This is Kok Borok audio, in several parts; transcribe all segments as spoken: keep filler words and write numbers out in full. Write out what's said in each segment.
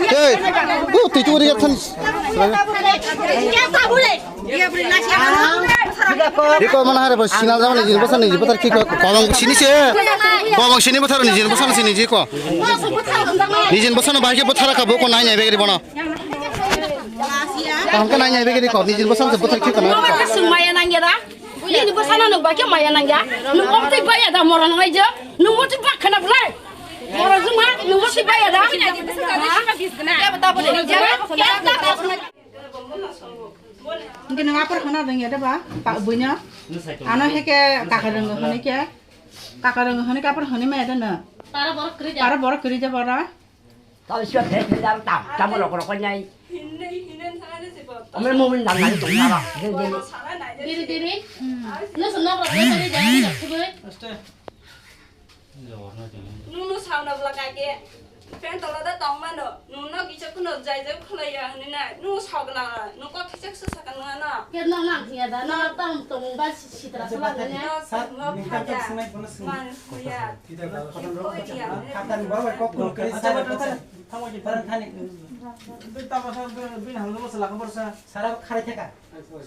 Hey, bu twi tu ri than. Iko mana hari bos sinal jama nijin bosan nijin botar ki ko kobong sini se. Kobong sini botar nijin bosan sini ji ko. Nijin bosan bahai ke botar ka bo ko nai nai begri bono. Kaham ka nai nai begri ko nijin bosan se botar ki ko na. Sumaya nang ya da. Nini bosano nuk ba ke maya nang ya. Nuk om twi ba ya da moron ngai jo. Nuk mo twi ba khana bulai. Moron juma nuk mo twi ba ya da. Ha? Hwnkhe nwng apor khana rwngya da ba? Buino? Ano heke kaka rwngo hwnwi khe? Kaka rwngo hwnwi khe apor hwnwi maya da no? Tara borok kwrwi ja. Tara borok kwrwi ja bora? Tao sio the the jang tam tam lo koro konyai. Hinne hinne thana se bo. Ome mo min dang nai tong tara. Diri diri. No so nok rok le tari jang ni sugui. Nung no sauna bla kake. Pen tola da tong mano. Nung no kicha kuno jai jai khulai ya hinne na. Nung sagla. Nung ko kicha su sakang na. Ker no nang ya da. No tam tong ba sitra sala ne. No no phaja. Man kuya. Khatan baba kok kul kri sa. Thangwi di thani. Bini tamo sa bini hamlo sa lakha borsa. Sara khari theka.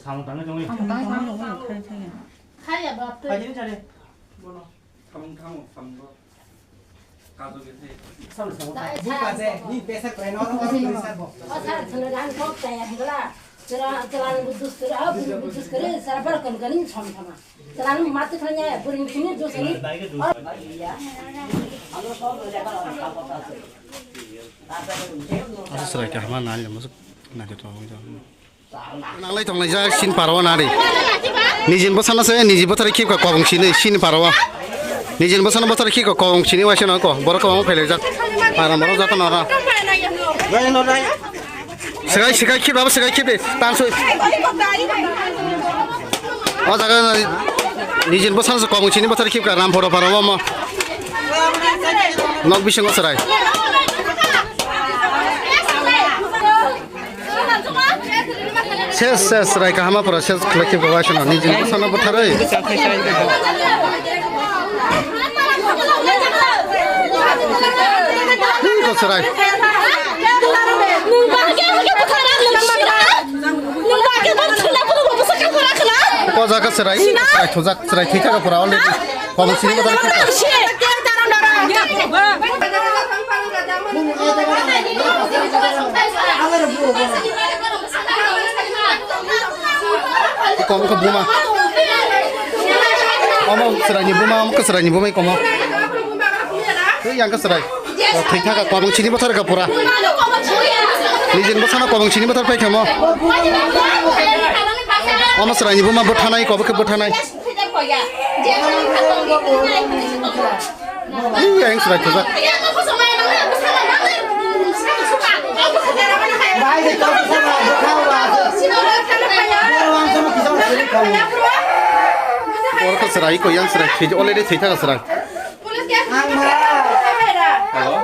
Samung tangwi tongwi. Samung tangwi tongwi khari theka. Khaya bap twi. Khajini chari. Bono. Samung thango samung. Kajo ke the. Samung samung. Bu kaje ni pesa krai no no kri sa bo. O sar thana ran kok taya hingla. Chela chela budus kri a budus kri sara bar kon kani chom thama. Asa serai kahma nai masuk nai to. Nalai tong lai jak sin paro nari. Nijin bosana se niji bothari khip ka kobong sini sin paro. Nijin bosana bothari khip ka kobong sini waisa no ko. Borok kobong phailai jak. Para moro jata nara. Sekai sekai khip abo sekai khip de. Tan sui. O jaga nijin bosana se kobong sini bothari khip ka ram phoro paro mo. Nok bisingo serai. Ses ses serai kahama pura ses khlai khip ka waisa no nijin bosana bothari. Ko serai. Ko jaga serai. Serai thujak serai thwi thaka pura already. Kobong sini ko. Kom ko buma. Omo serai ni buma, omo ko serai ni buma komo. Twi yang ko serai. Thwi thaka kobong sini bothar ka pura. Nijin bosana kobong sini bothar pai khamo. Omo serai ni buma bothanai kobo khe bothanai. Ih, yang serai thujak. Oro ko serai ko yang serai thwi already thwi thaka serai. Hello.